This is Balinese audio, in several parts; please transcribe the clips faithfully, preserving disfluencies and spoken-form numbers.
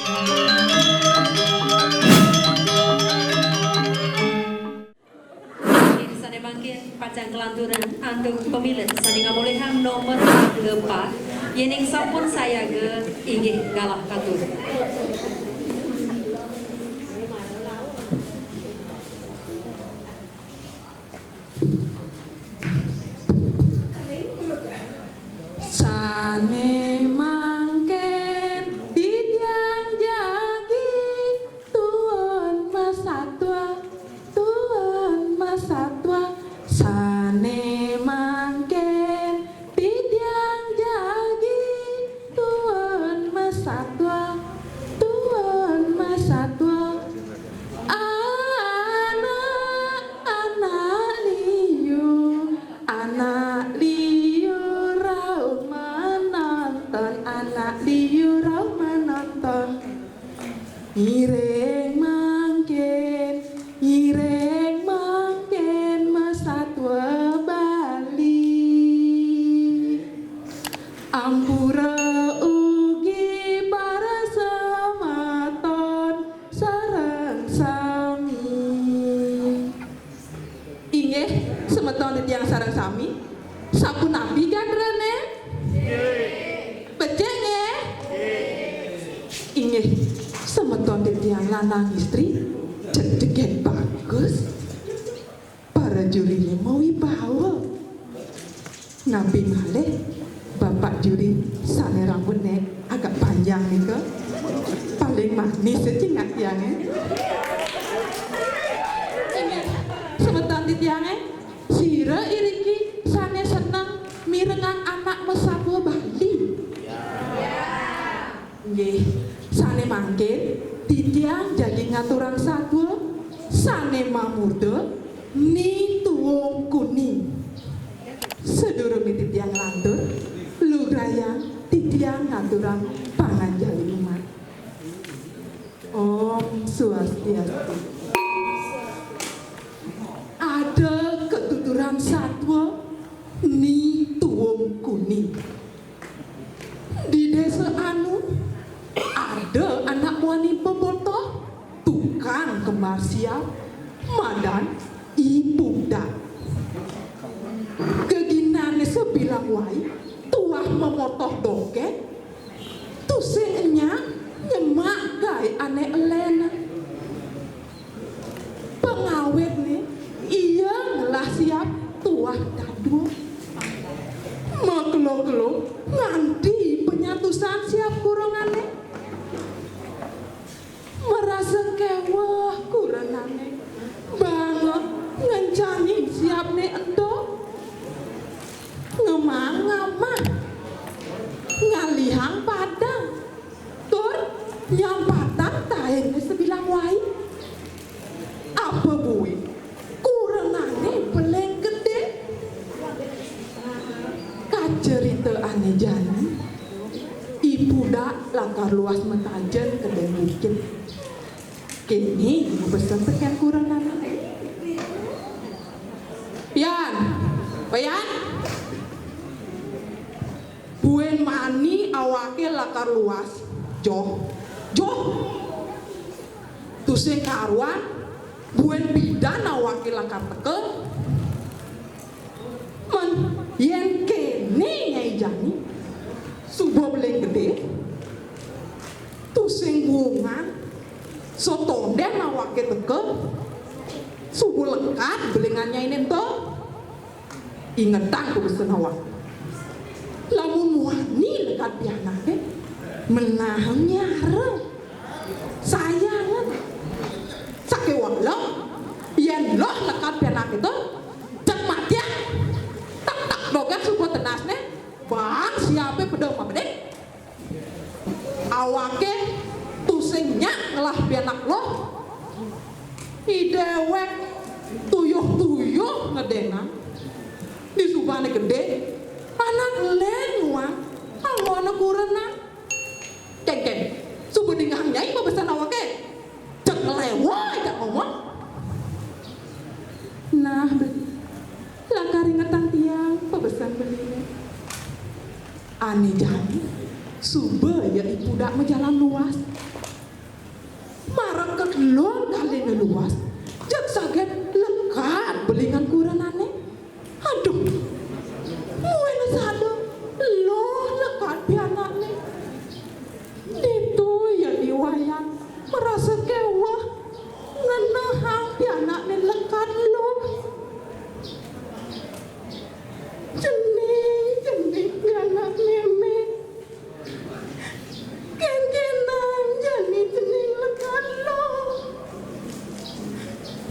Sané mangkin pacang kalanturang antuk pamilet sané ngamolihang nomer angka pat, yéning sampun sayaga inggih galah katur. Sané mangkin titiang jagi tuun masatua, tuun masatua. Sané mangkin titiang jagi tuun masatua, tuun masatua. Anak, anak liu, anak liu rauh menonton, anak liu rauh menonton. Ngiring mangkin, ngiring mangkin masatua Bali. Ampura ugi para semeton sareng sami. Inggih, semeton titiang sareng sami. Sapunapi gatrané? Becik nggih? Inggih, semeton titiang lanang istri, jedegé bagus. Para juriné mawibawa. Napi malih Bapak juri sané rambutné agak panjang nika? Paling manis cingak tiangé. Inggih, semeton titiangé, sira iriki sané seneng mirengang anak masatua Bali? Nggih, sané mangkin titiang jagi ngaturang satua sané mamurda Ni Tuung Kuning. Sadurungé titiang nglantur, lugrayang titiang ngaturang panganjali umat. Om Swastiastu. Ada katuturan satua Ni Tuung Kuning. Di désa anu, ada anak muani bebotoh, tukang kembar siap, madan I Pudak. Geginané sabilang wai, tuah mamotoh dogét, tusing nyak nyemak gaé ané elén. Pangawitné, ia ngelah siap tuah dadua. Makelo-kelo nganti panyatusan siap kurengané. Marasa kéweh kurenané, banget ngencanin siapné ento. Ngemang-ngamah, ngalihang padang, tur nyampatang taéngné sabilang wai. Apa buin kurenané beling gedé? Kacarita ané jani, I Pudak lakar luas matajen ka dén bukit. Kéné mapesen tekén kurenané. Pian, Pian. Buin mani awaké lakar luas. Joh. Joh. Tusing karuan, buin pidan awaké lakar teka. Men, yén kéné Nyai jani, suba beling gedé, tusing buungan, satondén awaké teka, suba lekad belingan Nyainé ento. Ingetang pabesen awak. Lamun muani lekad pianaké, menahan nyara. Sayangan. Sakéwala, yén loh lekad pianaké to, jeg matiang. Tak tak dogan suba tenasné, bang siapé pedem mabedik. Awaké tusing nyak ngelah pianak loh. I déwék tuyuh-tuyuh ngedénang. Disubané gedé, anak lén nyuang, anggona kurenan. Kéngkén, suba dingehang Nyai pabesen awaké. Jeg nglewa, jeg ngomong. Nah, beli. Lakar ingetang tiang pabesen beliné. Ané jani, suba ya I Pudak majalan luas. Mareket luh galiné luas, jeg saget lekad belingan kurenané. Aduh, muéné sada luh lekad pianakné. Ditu ia I Wayan marasa kéweh ngenehang pianakné lekad luh. Cening, cening pianak mémé. Kénkénang jani cening lekad luh.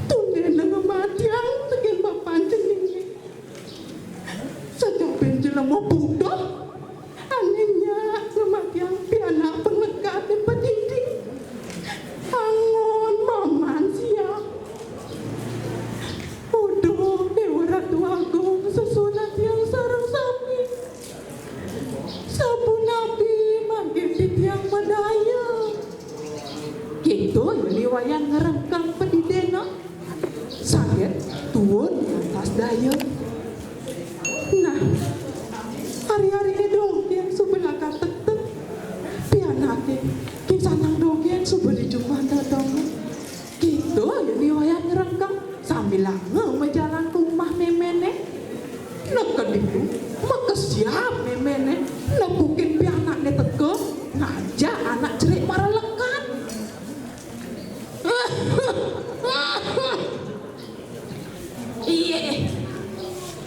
Tundéna ngamatiang tekén bapan ceningé. Sajabin jelema buduh, ané nyak ngamatiang pianak panglekadé padidi. Angon maman siap. Uduh Déwa Ratu Agung, sesuunan tiang sareng sami. Sapunapi mangkin titiang madaya? Kéto ia I Wayan ngrengkeng padidéna. Saget tuun lantas daya. Nah, ari-ariné dogén suba lakar tektek. Pianaké king sanang dogén suba di jumah dadongné. Kéto ia I Wayan ngrengkeng sambilanga majalan ka umah méméné. Neked ditu, makesiab méméné nepukin pianakné teka ngajak anak cerik mara lekad. Iyé,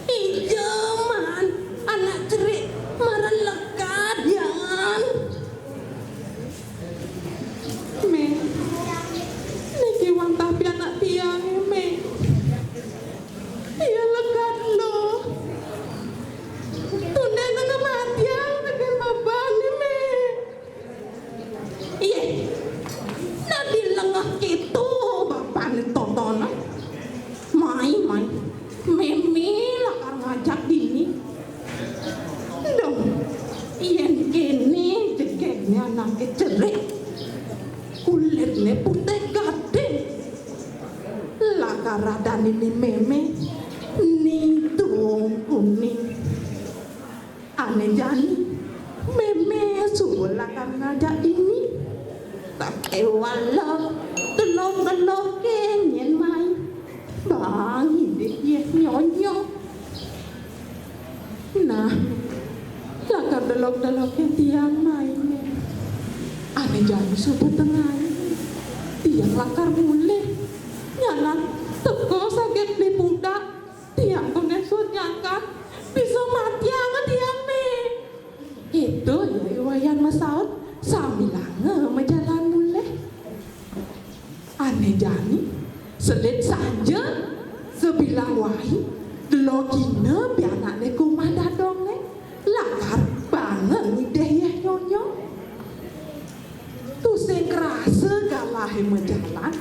ija man anak cerik mara lekad, Yan. Mé, niki wantah pianak tiangé, Mé. Ia lekad luh. Tundéna ngamatiang tekén bapané, Mé. Iyé, dadi lengeh kéto bapané totonan. Mai, mai, mémé lakar ngajak dini. Dong, yén kéné jegégné anaké cerik, kulitné putih gading, lakar radané ni mémé ni dong kuning. Ané jani, mémé suba lakar ngajak dini. Takéwala delog-deloké nyén mai. Bang indik yéh nyonyo. Nah, lakar delog-deloké tiang mai. Ané jani suba tengai. Tiang lakar mulih. Nyanan teka saget beli pudak. Tiang to nén suud nyangkan bisa matianga tiang, Mé. Kéto ia I Wayan masaut sambilanga majalan mulih. Ané jani, selid sanja, sabilang wai, delogina pianakné ka umah dadongné, lakar banga ngidih yéh nyonyo. Tusing krasa galahé majalan,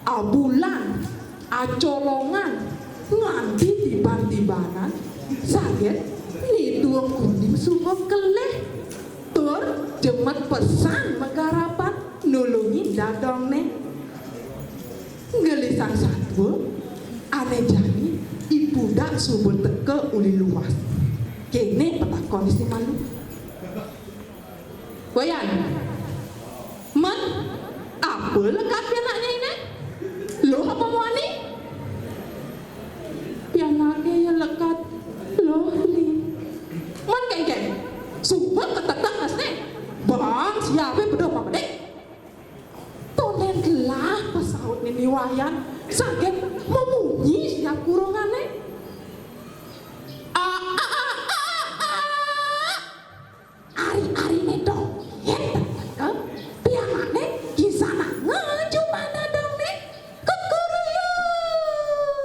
abulan, acolongan, nganti tiban-tibanan, saget Ni Tuung Kuning suba kelih tur jemet pesan magarapan nulungin dadongné. Gelisang satua, ané jani I Pudak suba teka uli luas. Kéné patakoné si malu. Wayan, mén, apa lekad pianakné iné? Luh apa muani? Pianaké ia lekad luh, Li. Mén kénkén, suba katetek asné. Bang siapé pedo mabedik. Tondén telah pasautné Ni Wayan, saget mamunyi siap kurungané. A, a, a, a, a. Ari-ariné dogén teteka, pianakné kisananga jumah dadongné. Kukuruyuk.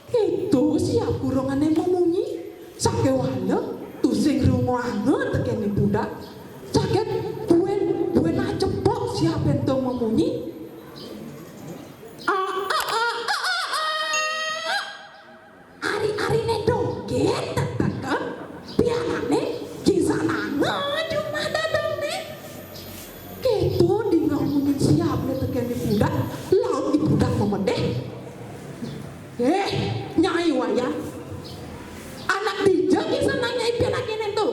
Kéto siap kurungané mamunyi, sakéwala tusing runguanga tekén I Pudak. Saget buin, buin acepok siapé ento mamunyi. A, a, a, a, a, a. Ari-ariné dogén teteka, pianakné kisananga jumah dadongné. Kéto dingeh munyin siapné tekén I Pudak, laut I Pudak mamedih. Éh, Nyai Wayan. Anak dija kisanang Nyai pianaké ento?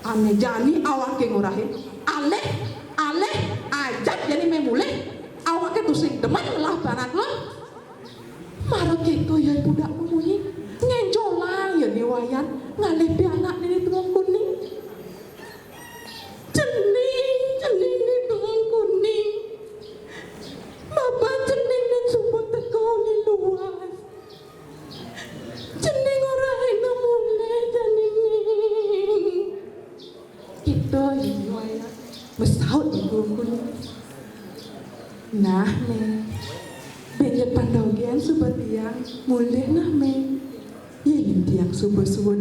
Ané jani awaké ngorahin. Alih, alih, ajak jani mé mulih. sing demen ngelah pianak lo. Mara kéto ya budak mamunyi, ngéncolang ya Ni Wayan ngalih pianak Ni Tuung Kuning. Cening, cening Ni Tuung Kuning. Bapa cening ning suba teka uli luas. Cening ora enak mulih jani ning. Kita ini wayah masaut Ni Tuung Kuning. Nah, Mé. Benjep pandogén suba tiang mulih nah, Mé. Yén tiang suba suud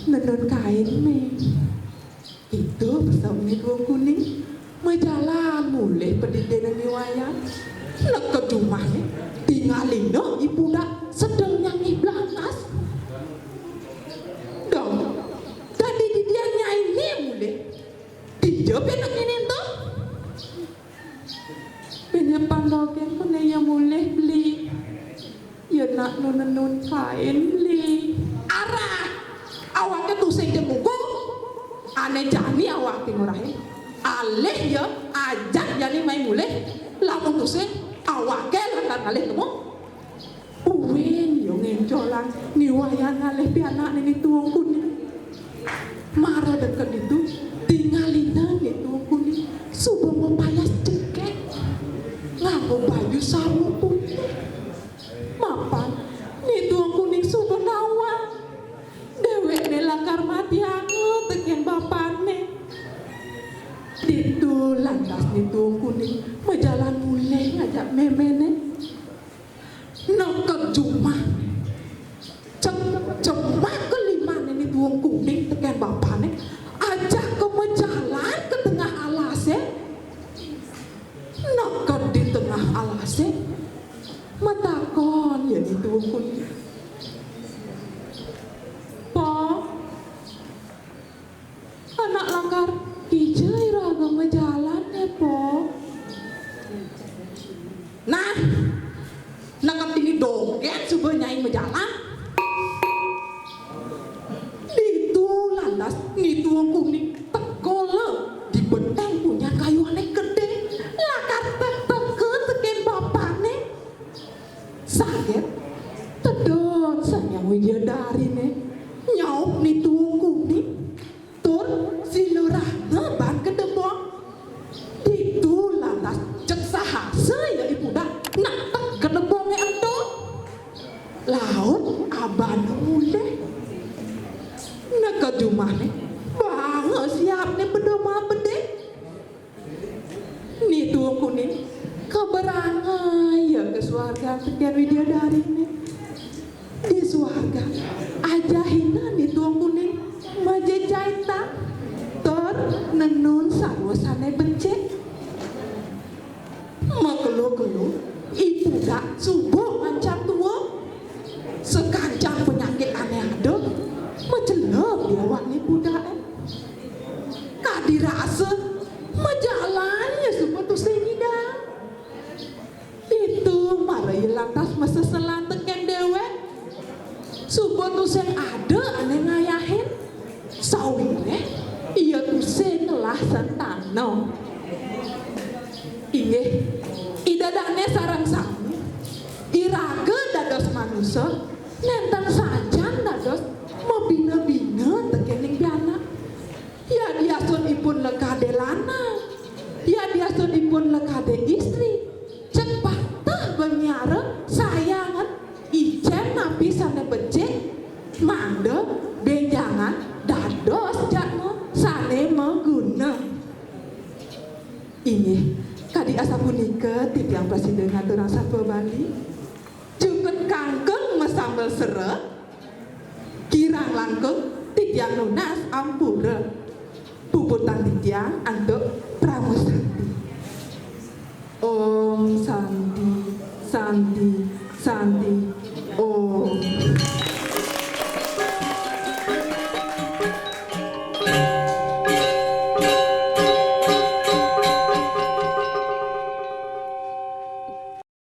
nenun kain, Mé. Itu pesaut Ni Tuung Kuning. Majalan mulih padidin Ni Wayan. Neked jumahné, tingalina I Pudak sedeng nyangih blangas. Dong, dadi didian nyainé mulih. Dija pianak nini ento? Benjep pandogén koné ya mulih, Bli. Ya nak nu nenun kain, Bli. Arah! Awaké tusing ja ngugu. Ané jani awaké ngorahin. Alih ya, ajak jani mai mulih. Lamun tusing, awaké lakar ngalih kemu. Buin ya ngéncolang Ni Wayan ngalih pianak Ni Tuung Kuning. Mara deket ditu, tingalina Ni Tuung Kuning suba mapayas cengkék, nganggo baju sarwa putih. Mapan Ni Tuung Kuning suba nawang. Déwékné lakar matianga tekén bapané. Ditu lantas Ni Tuung Kuning majalan mulih ngajak méméné. Neked jumah. Cem-, cemak kelimané Ni Tuung Kuning tekén bapané. Ajaka majalan ka tengah alasé. Neked di tengah alasé. Matakon ya Ni Tuung Kuning. Po, anak lakar kija iraga majalan, ya, Po? Nah, neked dini dogén suba nyai majalan. Ditu lantas Ni Tuung Kuning teka la di beteng punyan kayu ané gedé, lakar tek-teka tekén bapané. Saget tedun Sang Hyang Widyadariné nyaup Ni Tuung Kuning. Tur silurana ban gedebong. Ditu lantas jeg sahasa ya I Pudak nektek gedebongé ento. Laut abana mulih. Neked jumahné, banga siapné beda mabedé. Ni Tuung Kuning kaberanga ya ka suargan tekén Widyadariné. Di suargan, ajahina Ni Tuung Kuning majejaitang tur nenun sarwa sané becik. Makelo-kelo, I Pudak suba ngancan tua. Sakancan panyakit ané ada, macelep di awak Ni Pudaké. Kadi rasa, majalan ya suba tusing ngidang. Ditu mara ia lantas maseselan tekén déwék. Suba tusing ada ané ngayahin. Sawiréh ia tusing ngelah sentana. Inggih, Ida dané sareng sami, iraga dados manusa, nénten sajan dados mabina-bina tekéning pianak. Yadiastun ipun lekadé lanang, yadiastun ipun lekadé istri, jeg pateh ba miara sayangan icén napi sané becik, mangda bénjangan dados jadma sané maguna. Inggih, kadi asapunika titiang prasida ngaturang satua Bali. Jukut kangkung masambel sera, kirang langkung titiang nunas ampura. Puputang titiang antuk Parama Santi. Om Santi, Santi, Santi.